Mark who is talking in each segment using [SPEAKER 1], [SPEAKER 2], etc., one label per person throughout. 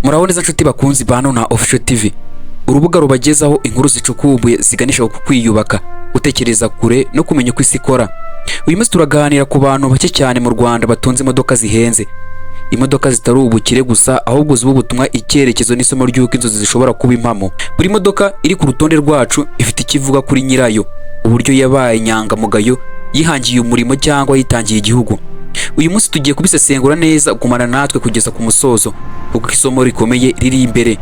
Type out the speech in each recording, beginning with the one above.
[SPEAKER 1] Muraho neza nshuti bakunzi ba Nona Official TV, urubuga rubagezaho inkuru zicukumbuye ziganisha ku kwiyubaka, gutekereza kure no kumenya uko isi ikora. Uyu munsi turaganira ku bantu bake cyane mu Rwanda batunze imodoka zihenze, imodoka zitari ubukire gusa, ahubwo ziba ubutumwa, icyerekezo n'isomo ry'uko inzozi zishobora kuba impamo. Buri modoka iri ku rutonde rwacu ifite icyo ivuga kuri nyirayo, uburyo yabaye inyangamugayo, yihangiye umurimo cyangwa yitangiye igihugu. Uyu munsi tugiye kubisesengura neza. Gumana natwe kugeza ku musozo, kuko isomo rikomeye riri imbere.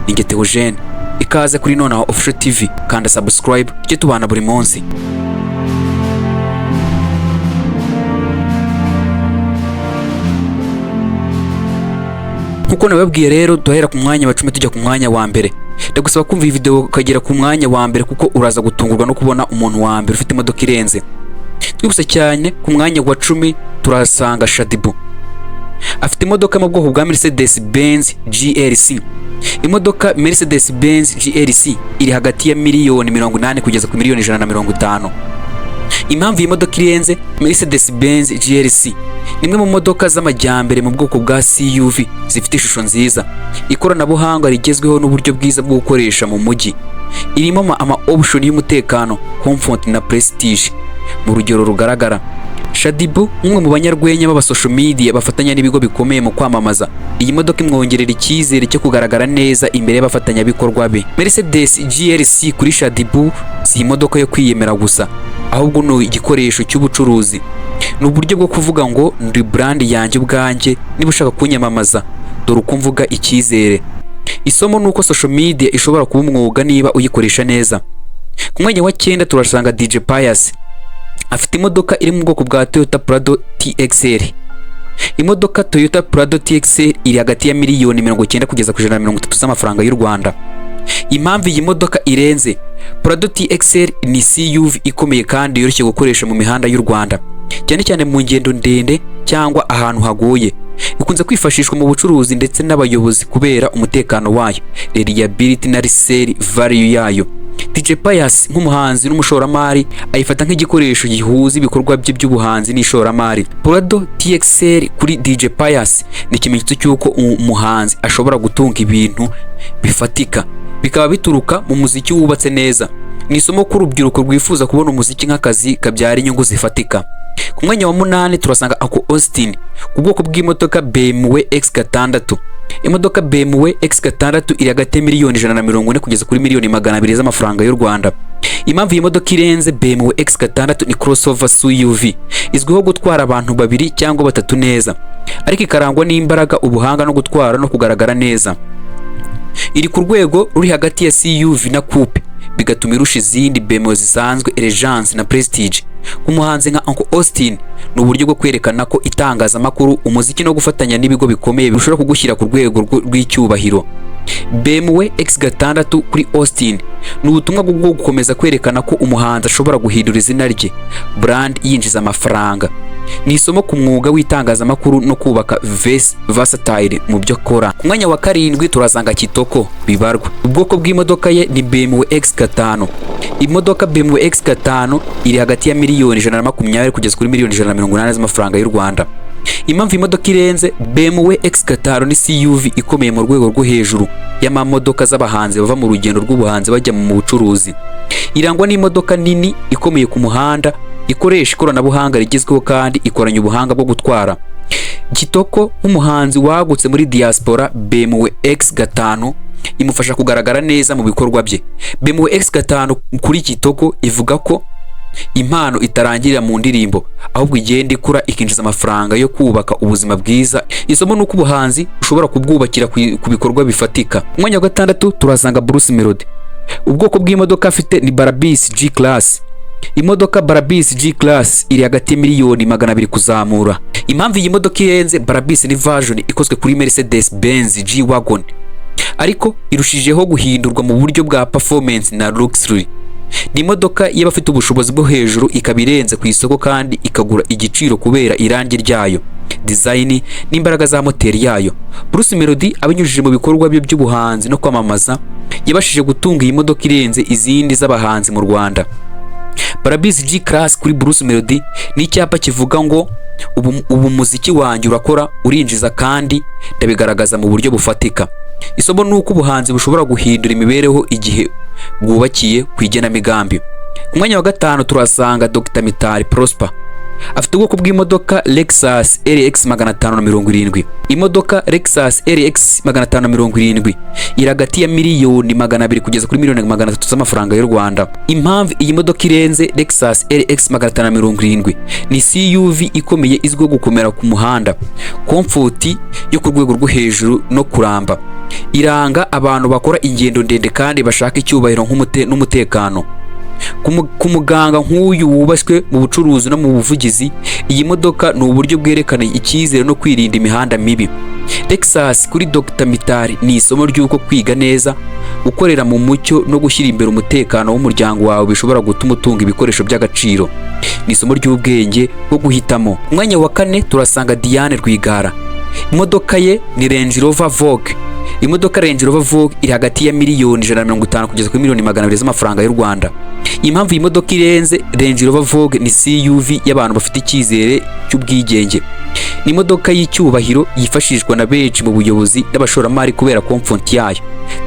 [SPEAKER 1] Ni njye Theogene, ikaze kuri Nonaha Official TV. Kanda subscribe tujye tubana buri munsi. Nkuko nababwiye rero, duhera ku mwanya wa 10 tujya ku mwanya wa mbere. Ndagusaba kumva iyi video ukagera ku mwanya wa mbere, kuko uraza gutungurwa no kubona umuntu wa mbere ufite imodoka irenze. Twihuse cyane, ku mwanya wa 10 turasanga Shaddyboo. Afite imodoka mu bwoko bwa Mercedes Benz GLC. Imodoka Mercedes Benz GLC iri hagati ya miliyoni 80 kugeza ku miliyoni 150. Impamvu iyi modoka irenze: Mercedes Benz GLC ni imwe mu modoka z'amajyambere mu bwoko bwa SUV, zifite ishusho nziza, ikoranabuhanga rigezweho n'uburyo bwiza bwo gukoresha mu mujyi. Irimo ama option y'umutekano, comfort na prestige mu rugero rugaragara. Shaddyboo, umwe mu banyarwenya b'aba social media bafatanya n'ibigo bikomeye mu kwamamaza, iyi modoka imwongerera icyizere cyo kugaragara neza imbere y'abafatanyabikorwa be. Mercedes GLC kuri Shaddyboo si imodoka yo kwiyemera gusa, ahubwo ni igikoresho cy'ubucuruzi. Ni uburyo bwo kuvuga ngo: "Ndi brand yanjye ubwanjye, niba ushaka kunyamamaza, dore uko mvuga icyizere." Isomo ni uko social media ishobora kuba umwuga niba uyikoresha neza. Ku mwanya wa 9 turasanga DJ Pius. Afite imodoka iri mu bwoko bwa Toyota Prado TXL. Imodoka Toyota Prado TXL iri hagati ya miliyoni 90 kugeza ku 130 z'amafaranga y'u Rwanda. Impamvu iyi modoka irenze: Prado TXL ni SUV ikomeye kandi yoroshye gukoresha mu mihanda y'u Rwanda, cyane cyane mu ngendo ndende cyangwa ahantu hagoye. Ikunze kwifashishwa mu bucuruzi ndetse n'abayobozi kubera umutekano wayo, reliability na resale value yayo. DJ Pius, nk'umuhanzi n'umushoramari, ayifata nk'igikoresho gihuza ibikorwa bye by'ubuhanzi n'ishoramari. Prado TXL kuri DJ Pius ni ikimenyetso cy'uko umuhanzi ashobora gutunga ibintu bifatika, bikaba bituruka mu muziki wubatse neza. Ni isomo ko urubyiruko rwifuza kubona umuziki nk'akazi kabyara inyungu zifatika. Ku mwanya wa 8 turasanga Uncle Austin, ku bwoko bw'imodoka BMW X6. Imodoka BMW X6 iri hagati ya miliyoni 140 kugeza kuri miliyoni 200 z'amafaranga y'u Rwanda. Impamvu iyi modoka irenze: BMW X6 ni crossover SUV, izwiho gutwara abantu babiri cyangwa batatu neza, ariko ikarangwa n'imbaraga, ubuhanga no gutwara no kugaragara neza. Iri ku rwego ruri hagati ya SUV na coupe, bigatuma irusha izindi BMW zisanzwe elegance na prestige. Ku muhanzi nka Uncle Austin, ni uburyo bwo kwerekana ko itangazamakuru, umuziki no gufatanya n'ibigo bikomeye bishobora kugushyira ku rwego rw'icyubahiro. BMW X6 kuri Austin ni ubutumwa bwo gukomeza kwerekana ko umuhanzi ashobora guhindura izina rye brand yinjiza amafaranga. Ni isomo ku mwuga w'itangazamakuru no kubaka versatile mu byo akora. Ku mwanya wa 7 turasanga Kitoko Bibarwa. Ubwoko bw'imodoka ye ni BMW X5. Imodoka BMW X5 iri hagati ya miliyoni 120 kugeza kuri miliyoni 180 z'amafaranga y'u Rwanda. Impamvu imodoka irenze: BMW X5 ni SUV ikomeye mu rwego rwo hejuru y'amamodoka z'abahanzi bava mu rugendo rw'ubuhanzi bajya mu bucuruzi. Irangwa n'imodoka nini ikomeye ku muhanda, ikoresha ikoranabuhanga rigezweho kandi ikoranye ubuhanga bwo gutwara. Kitoko, nk'umuhanzi wagutse muri diaspora, BMW X5 imufasha kugaragara neza mu bikorwa bye. BMW X5 kuri Kitoko ivuga ko impano itarangirira mu ndirimbo, ahubwo igenda ikura ikinjiza amafaranga yo kubaka ubuzima bwiza. Isomo ni uko ubuhanzi ushobora kubwubakira ku bikorwa bifatika. Ku mwanya wa 6 turasanga Bruce Melody. Ubwoko bw'imodoka afite ni Brabus G Class. Imodoka Brabus G Class iri hagati ya miliyoni 200 kuzamura. Impamvu iyi modoka irenze: Brabus ni version ikozwe kuri Mercedes Benz G Wagon, ariko irushijeho guhindurwa mu buryo bwa performance na luxury. Ni imodoka y'abafite ubushobozi bwo hejuru, ikaba irenze ku isoko kandi ikagura igiciro kubera irangi ryayo, design n'imbaraga za moteri yayo. Bruce Melody, abinyujije mu bikorwa bye by'ubuhanzi no kwamamaza, yabashije gutunga iyi modoka irenze izindi z'abahanzi mu Rwanda. Brabus G Class kuri Bruce Melody ni icyapa kivuga ngo: Ubu muziki wanjye urakora, urinjiza kandi ndabigaragaza mu buryo bufatika." Isomo ni uko ubuhanzi bushobora guhindura imibereho igihe bwubakiye ku igenamigambi. Ku mwanya wa gatanu turasanga Dr Mitari Prosper. Afite ubwoko bw'imodoka Lexus RX 570. Imodoka Lexus RX 570 iri hagati ya miliyoni 200 kugeza kuri miliyoni 300 z'amafaranga y'u Rwanda. Impamvu iyi modoka irenze: Lexus RX 570 ni SUV ikomeye, izwiho gukomera ku muhanda, comfort yo ku rwego rwo hejuru no kuramba. Iranga abantu bakora ingendo ndende kandi bashaka icyubahiro n'umutekano. Ku muganga nk'uyu wubashywe mu bucuruzi no mu buvugizi, iyi modoka ni uburyo bwerekana icyizere no kwirinda imihanda mibi. Lexus kuri Dr Mitari ni isomo ry'uko kwiga neza, gukorera mu mucyo no gushyira imbere umutekano w'umuryango wawe bishobora gutuma utunga ibikoresho by'agaciro. Ni isomo ry'ubwenge bwo guhitamo. Ku mwanya wa kane turasanga Diane Rwigara. Imodoka ye ni Range Rover Vogue. Imodoka Range Rover Vogue iri hagati ya miliyoni 150 kugeza kuri miliyoni 200 z'amafaranga y'u Rwanda. Impamvu iyi modoka irenze: Range Rover Vogue ni SUV y'abantu bafite icyizere cy'ubwigenge. Ni imodoka y'icyubahiro yifashishwa na benshi mu buyobozi n'abashoramari kubera comfort yayo,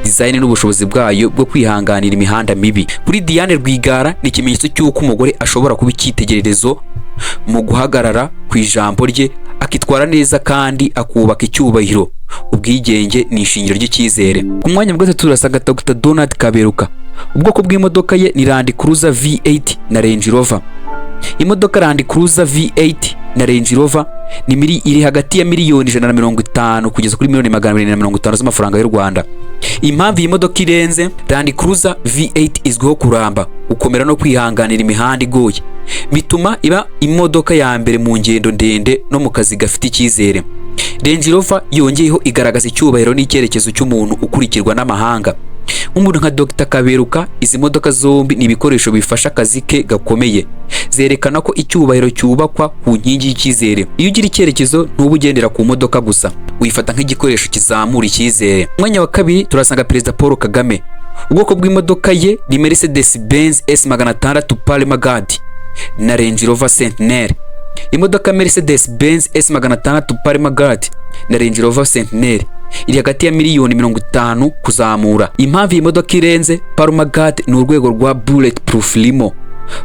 [SPEAKER 1] design n'ubushobozi bwayo bwo kwihanganira imihanda mibi. Kuri Diane Rwigara ni ikimenyetso cy'uko umugore ashobora kuba icyitegererezo mu guhagarara ku ijambo rye, akitwara neza kandi akubaka icyubahiro. Ubwigenge ni ishingiro ry'icyizere. Ku mwanya wa gatatu turasanga Dr Donald Kaberuka. Ubwoko bw'imodoka ye ni Land Cruiser V8 na Range Rover. Imodoka Land Cruiser V8 na Range Rover ni iri hagati ya miliyoni 150 kugeza kuri miliyoni 250 z'amafaranga y'u Rwanda. Impamvu iyi modoka irenze: Land Cruiser V8 izwiho kuramba, gukomera no kwihanganira imihanda igoye, bituma iba imodoka ya mbere mu ngendo ndende no mu kazi gafite icyizere. Range Rover yongeyeho igaragaza icyubahiro n'icyerekezo cy'umuntu ukurikirwa n'amahanga. Nk'umuntu nka Dr Kaberuka, izi modoka zombi ni ibikoresho bifasha akazi ke gakomeye. Zerekana ko icyubahiro cyubakwa ku nkingi y'icyizere. Iyo ugira icyerekezo, ntuba ugendera ku modoka gusa, uyifata nk'igikoresho kizamura icyizere. Umwanya wa kabiri turasanga Perezida Paul Kagame. Ubwoko bw'imodoka ye ni Mercedes Benz S 600 Parma Guard na Range Rover Sentinel. Imodoka Mercedes Benz S 600 Parma Guard na Range Rover Sentinel iri hagati ya miliyoni 50 kuzamura. Impamvu iyi modoka irenze: Parma Guard ni urwego rwa bulletproof limo,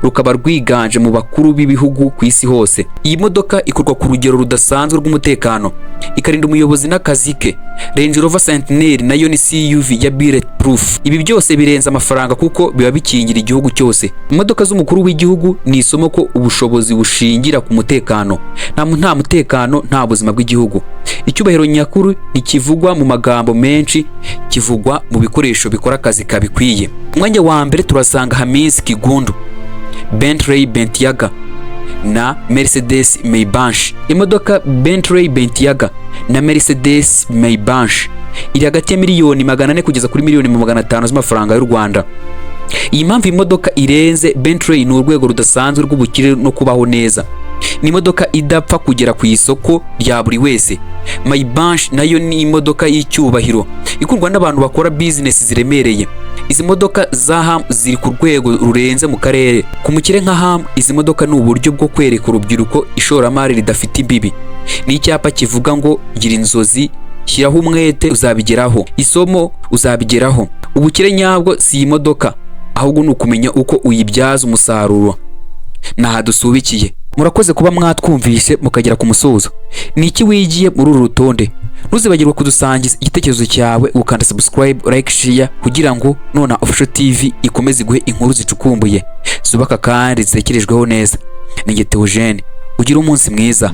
[SPEAKER 1] rukaba rwiganje mu bakuru b'ibihugu ku isi hose. Iyi modoka ikorwa ku rugero rudasanzwe rw'umutekano, ikarinda umuyobozi n'akazi ke. Range Rover Sentinel nayo ni SUV ya bulletproof. Ibi byose birenze amafaranga kuko biba bikingira igihugu cyose. Imodoka z'umukuru w'igihugu ni isomo ko ubushobozi bushingira ku mutekano. Nta mutekano, nta buzima bw'igihugu. Icyubahiro nyakuri ntikivugwa mu magambo menshi, kivugwa mu bikoresho bikora akazi kabikwiye. Umwanya wa mbere turasanga Hamis Kigundu, Bentley Bentayga na Mercedes Maybach. Imodoka Bentley Bentayga na Mercedes Maybach iri hagati ya miliyoni 400 kugeza kuri miliyoni 500 z'amafaranga y'u Rwanda. Iyi mpamvu imodoka irenze: Bentley ni urwego rudasanzwe rw'ubukire no kubaho neza. Ni imodoka idapfa kugera ku isoko rya buri wese. Maybach nayo ni imodoka y'icyubahiro ikundwa n'abantu bakora business ziremereye. Izi modoka za Ham ziri ku rwego rurenze mu karere. Ku mukire nka Ham, izi modoka ni uburyo bwo kwereka urubyiruko ishoramari ridafite imbibi. Ni icyapa kivuga ngo: "Gira inzozi, shyiraho umwete, uzabigeraho." Isomo: uzabigeraho. Ubukire nyabwo si iyi modoka, ahubwo ni ukumenya uko uyibyaza umusaruro. Naha dusubikiye. Murakoze kuba mwatwumvise mukagera ku musozo. Ni iki wigiye muri uru rutonde? Ntuzibagirwe kudusangiza igitekerezo cyawe, ukanda subscribe, like, share, kugira ngo Nona Official TV ikomeze iguhe inkuru zicukumbuye, zubaka kandi zitekerejweho neza. Ni Theogene, ugire umunsi mwiza.